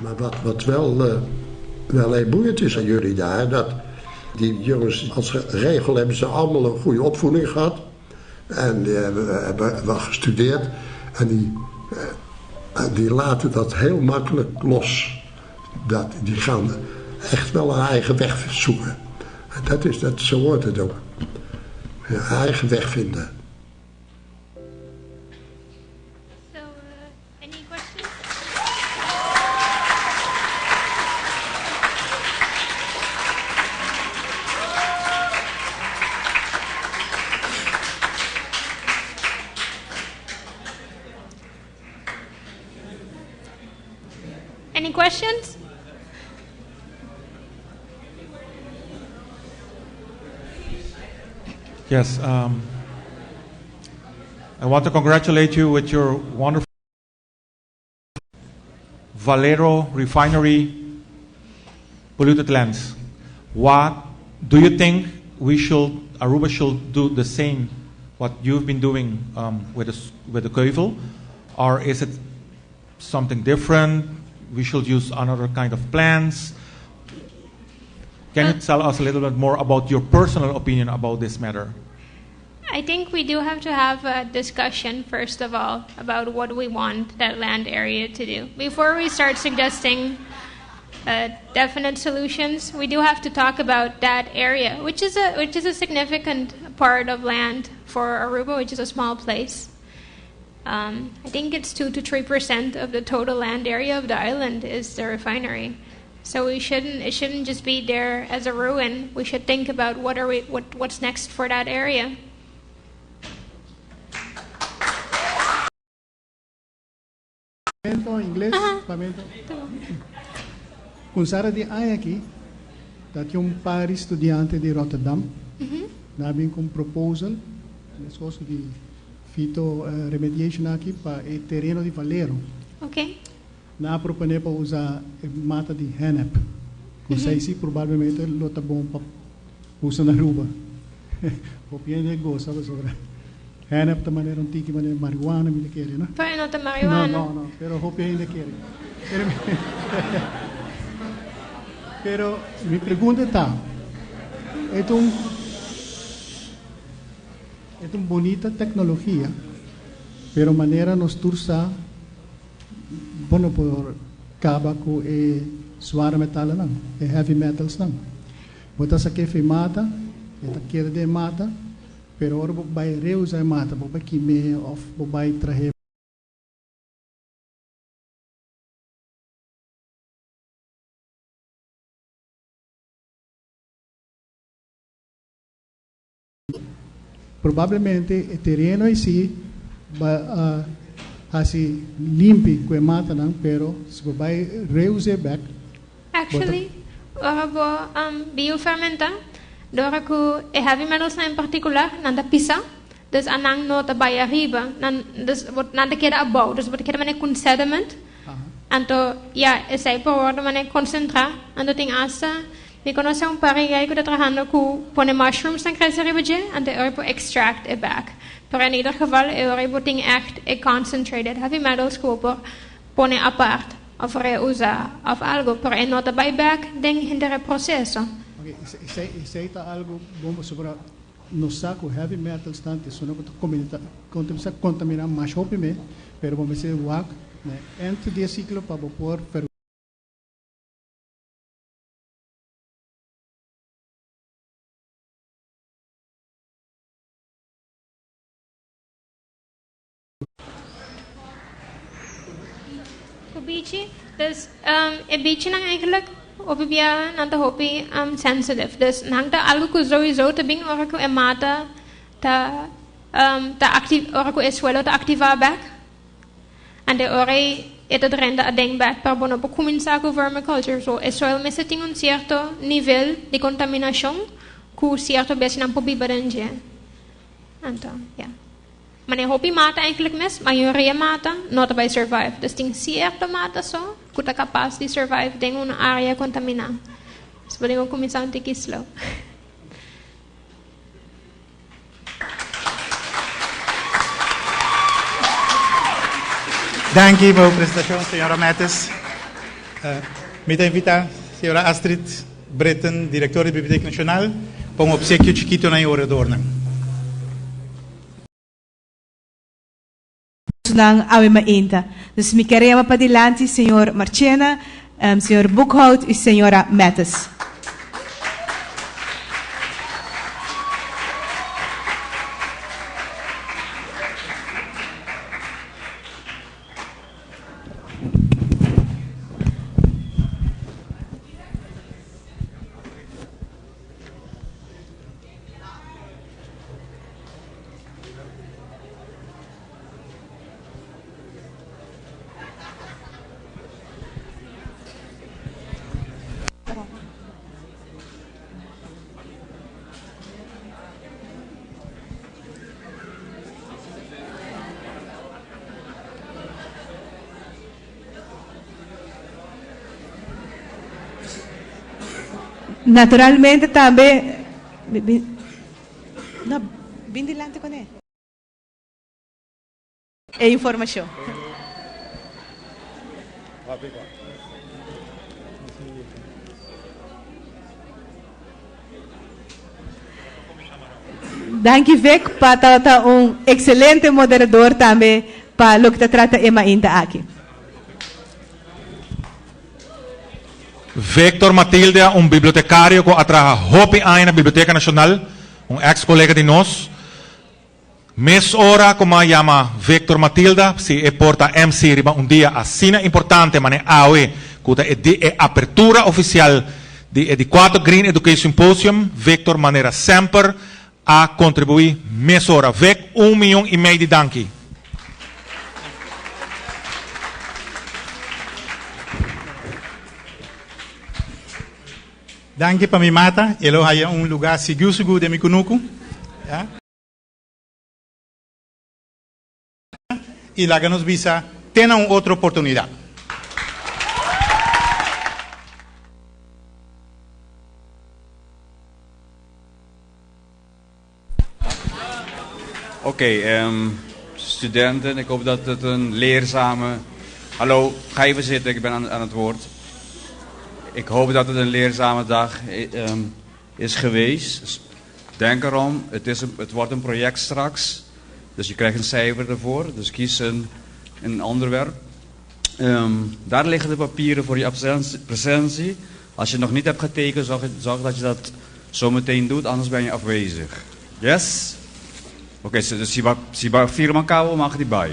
Maar wat, wat wel, uh, wel heel boeiend is aan jullie daar, dat die jongens als regel hebben ze allemaal een goede opvoeding gehad. En die hebben, hebben wel gestudeerd. En die, uh, die laten dat heel makkelijk los. Dat, die gaan echt wel een eigen weg zoeken. En dat is, dat, zo hoort het ook. Een eigen weg vinden. So, uh, any questions? Any questions? Yes. I want to congratulate you with your wonderful Valero refinery polluted lands. What do you think we should, Aruba should do the same, what you've been doing with the Keuvel? Or is it something different? We should use another kind of plants? Can you tell us a little bit more about your personal opinion about this matter? I think we do have to have a discussion, first of all, about what we want that land area to do. Before we start suggesting definite solutions, we do have to talk about that area, which is a significant part of land for Aruba, which is a small place. I think it's 2 to 3% of the total land area of the island is the refinery. So we shouldn't it shouldn't just be there as a ruin. We should think about what are we what what's next for that area. Papiamento, ingles, papiamento. Cuminsado di aña aki, tabatin un par di studiante di Rotterdam, nan a bin cu un proposal, negoshi di phyto remediation aki pa e tereno di Valero. Nan a propone pa usa mata di hennep. No sa si probablemente lo ta bon pa usa na Aruba. Hopi hende gosta sobre hennep ta manera un tiki manera marihuana mi kier, no? Pero no ta marihuana. No, pero hopi hende kier. Pero mi pregunta ta, e ta un bunita tecnologia, pero manera nos tur sa, bueno, por caba cu e zware metalen nan, e heavy metals nan. Bo ta saca e mata, e ta keda den mata, pero ora bo bay reusa mata, bo bay kime of bo bay traha. Probablemente e tereno en si ta asina limpi cu e mata nan, pero si bo bay reusa back, Actually, ora bo biofermenta, dor cu e heavy metals nan en particular, nan ta pisa, dus nan no ta bay ariba, nan, dus nan ta keda abou, dus bo ta keda mane cu sediment. Anto, ja, esey por wordo mane concentra, anto tin hasta mi conoce un par cu ta trahando cu pone mushrooms nan crece riba dje, anto e por extract e back. Pero in ieder geval, e por tin echt e concentrated heavy metals cu por pone apart of reusa of algo, pero e no ta bay back den henter e proceso. Ok, esey ta algo bon sobre nos sa cu heavy metals tanto so no ta contamina mas hopi me, pero bo mester wak, ne, end di ciclo pa por ver. O bichi, dus e bichi nan eigenlijk hopi bia nan ta hopi sensitive. Dus nan ta algo cu sowieso ta bin ora cu e mata ta activ ora cu e suelo ta activa back. Anto ora e ta drenta aden back pa bo no por cuminsa cu vermiculture. So e soil mester tin un cierto nivel di contaminacion cu cierto bestianan por biba den dje. Anto, ja. Maar e hopi mata eigenlijk mes, mayoria mata no ta bay survive. Dus tin cierto mata so cu ta capas di survive den un area contamina. Dus bo tin cuminsa un tiki slow. Danki pa e presentacion, señora Mettes. Mi ta invita señora Astrid Britten, director di Biblioteca Nacional, pa un obsequio chikito na e oradornan. Nan awe mainta. Dus mi kier yama padilanti señor Marchena, señor Boekhout y señora Mattes. Naturalmente tambe no bin dilanti con e. E informacion. Danki Vic pa tabata un excelente moderador tambe pa loke ta trata e mainta aki. Victor Matilde, un bibliotecario cu a traha hopi aña na Biblioteca Nacional, un ex colega di nos. Mes ora cu m'a yama Victor Matilda, si e por ta MC riba un dia asina importante mane awe cu ta e di e apertura oficial di e di cuatro Green Education Symposium, Victor manera semper a contribui mesora. Vic, un miyon y mei di danki. Danki pa mi mata, e lo haya un lugar sigur sigur den mi kunuku. Ya. Y laga nos bisa te na un otro oportunidad. Oké, studenten, ik hoop dat het een leerzame. Hallo, ga even zitten, ik ben aan, aan het woord. Ik hoop dat het een leerzame dag is geweest. Denk erom, het, is een, het wordt een project straks. Dus je krijgt een cijfer ervoor. Dus kies een, een onderwerp. Daar liggen de papieren voor je absentie, presentie. Als je nog niet hebt getekend, zorg, zorg dat je dat zo meteen doet, anders ben je afwezig. Yes? Oké, okay, dus si bo, si bo firma kaba, mag di bai.